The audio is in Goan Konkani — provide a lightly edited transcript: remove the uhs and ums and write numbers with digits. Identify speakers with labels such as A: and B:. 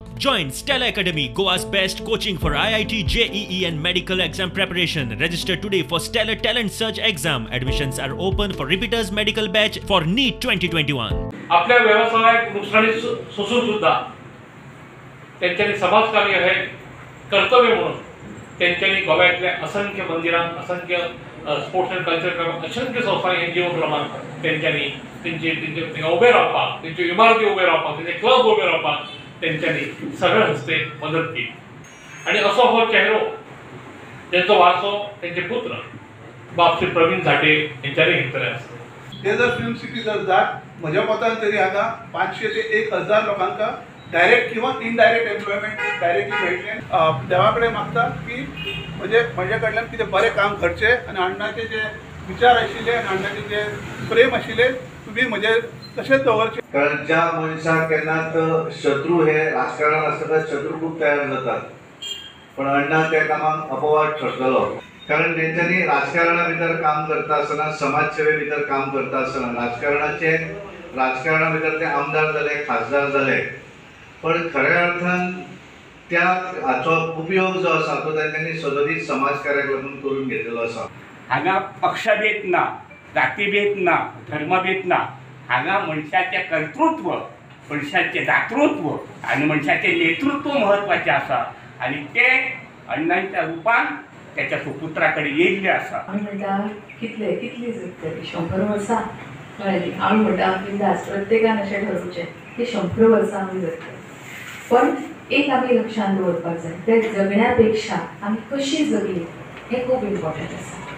A: Join Stella Academy, Goa's best coaching for IIT, JEE and medical exam preparation. Register today for Stellar Talent Search exam. Admissions are open for repeaters medical batch for NEET 2021.
B: आपल्या व्यवसायात नुकसानी सोसून सुद्धा त्यांच्यानी समाजकार्य हे कर्तव्य म्हणून त्यांच्यानी गोव्यातल्या असंख्य मंदिरांक, असंख्य स्पोर्ट्स अँड कल्चर क्लब, असंख्य संस्था, एनजीओ प्रमाण त्यांच्यानी तेंचे तेंचे तांकां उबे रावपाक, तेंच्यो इमारती उबे रावपाक, तेंचे क्लब उबे रावपाक तेंच्यांनी सगळे हस्ते मदत केली. आनी असो हो चेहरो तेंचो वारसो तेंचे पुत्र बाब श्री प्रवीण झांट्ये हेंच्यांनी घेतलेले आसा.
C: ते जर फिल्म सिटी जर जात, म्हज्या मतान तरी हांगा 500 ते 1000 लोकांक डायरेक्ट किंवा इनडायरेक्ट एम्प्लॉयमेंट डायरेक्टली मेळटलें. देवा कडेन मागता की म्हणजे म्हज्या कडल्यान कितें बरें काम घडचें आनी अण्णाचे जे विचार आशिल्ले आनी अण्णाचे जे प्रेम आशिल्ले तुमी म्हजे तशेंच दवरचें.
D: कारण ज्या मनशाक केन्नाच शत्रू हे राजकारणान आसतना शत्रू खूब तयार जातात, पण अण्णा त्या कामाक अपवाद ठरतलो. कारण तेंच्यांनी राजकारणा भितर काम करता आसतना, समाजसेवे भितर काम करता आसतना, राजकारणा भितर ते आमदार जाले, खासदार जाले, पण खऱ्या अर्थान त्या हाचो उपयोग जो आसा तो तेंच्यांनी सदोदीत समाजकार्याक लागून करून घेतलेलो आसा.
E: हांगा पक्षभेद ना, जातीभेद ना, धर्मभेद ना. हांगा मनशाचें कर्तृत्व, मनशाचें दातृत्व आनी मनशाचें नेतृत्व म्हत्वाचें आसा आनी तें अण्णांच्या रुपान त्याच्या सुपुत्रा कडेन येयल्लें आसा.
F: आमी म्हणटा कितले कितली जगतली, 100 वर्सां कळ्ळें. आमी म्हणटा बिंदास प्रत्येकान अशें ठरोवचें की 100 वर्सां आमी जगतले. पण एक आमी लक्षांत दवरपाक जाय, ते जगण्या पेक्षा आमी कशी जगली हें खूब इम्पॉर्टंट आसा.